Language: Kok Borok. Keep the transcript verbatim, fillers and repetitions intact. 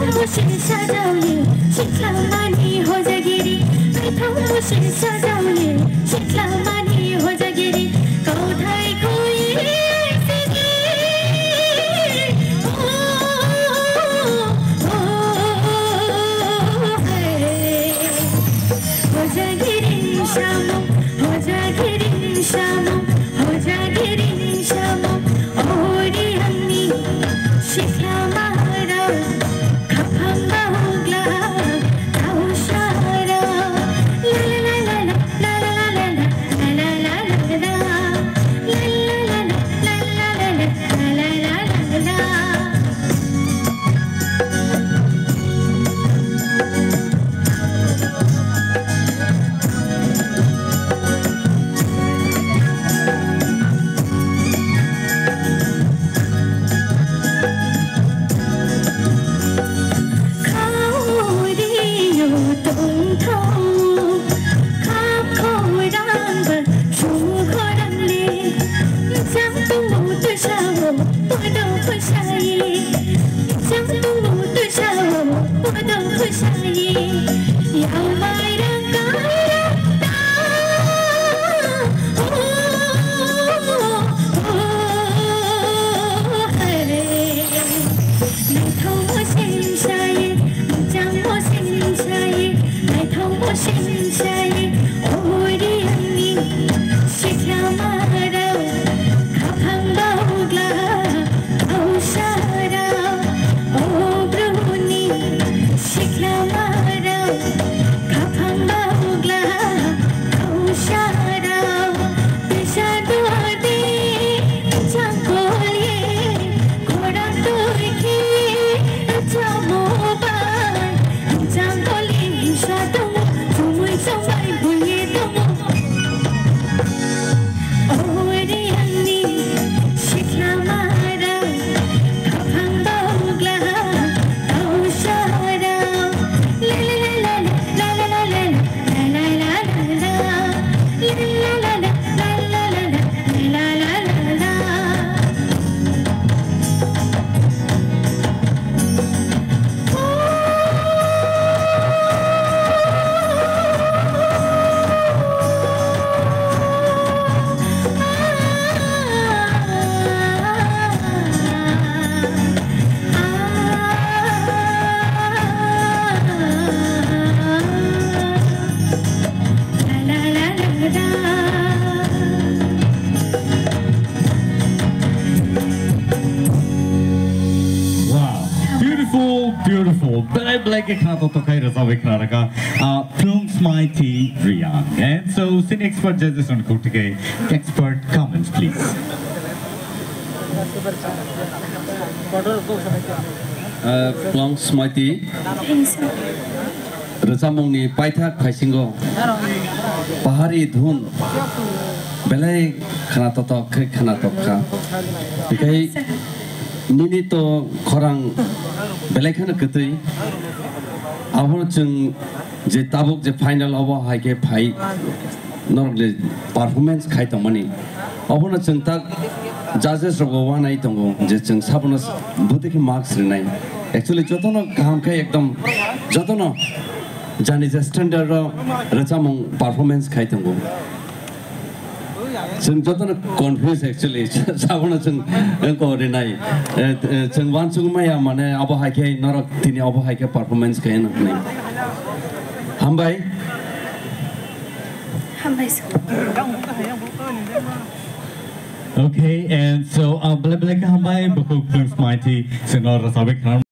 Musi sajao ye, siklamani hojagiri. Naithok musi sajao ye, siklamani hojagiri. Kauthai koi sini. Oh, oh, oh, oh, hey. Hojagiring samung, hojagiring samung, hojagiring samung. Ori ani sikla maharao, kaphang bahugla, kausarao. La la la la la. Khaurio tongthok, khap khorang ba sung khorang le. Chang tungmo twi sao, podo khosai. Chang tungmo twi sao, podo khosai. Yau mai rang kai rang ta. Oh, oh, oh, oh, hey. Naithokmo sengsaye, muchangmo sengsaye, naithokmo sengsaye, ori ani sikla maharao, kaphang bahugla, kausarao, o bruni sikla maharao, kaphang bahugla, kausarao, tisa duar de, changkol ye, Khorang twi khe chamo bai, jangkol ni sa tongo, chumui chongbai buye tongo. Ore ani sikla mara, kaphang dogla, kausara, la la la la la. Wow, beautiful, beautiful. Belai belai khe khna toktok khai rwchapwi khna rwkha. Ah, Plungsmaiti Reang. And so, sini expert judges on kutike expert comments, please. Ah, Plungsmaiti. Rwchapmungni paithak phaisingo pahari dhun belai khna totok khe khna tok kha. Hikhai nini to khorang belai kheno kwtwi. Abono chwng je tabuk je final obo hai khe phai norok je performance khai tongmani. Obono chwng tak judges rokbo uanai tongo je chwng sabono bwtwi khe marks rinai. Actually jotono kaham khe ekdom jotono jani je standard o rwchapmung performance khai tongo. Chwng jotono confuse actually sabono chwng wngko rinai. Eh, eh, chwng uansugwi maya mane abo hai khe norok tini abo hai khe performance khai nang hwnwi. Hambai. Hambai sir. Okay, and so, uh, belai belai khe hambai, bukhuk Plungsmaiti, chwngno rwchapwi khna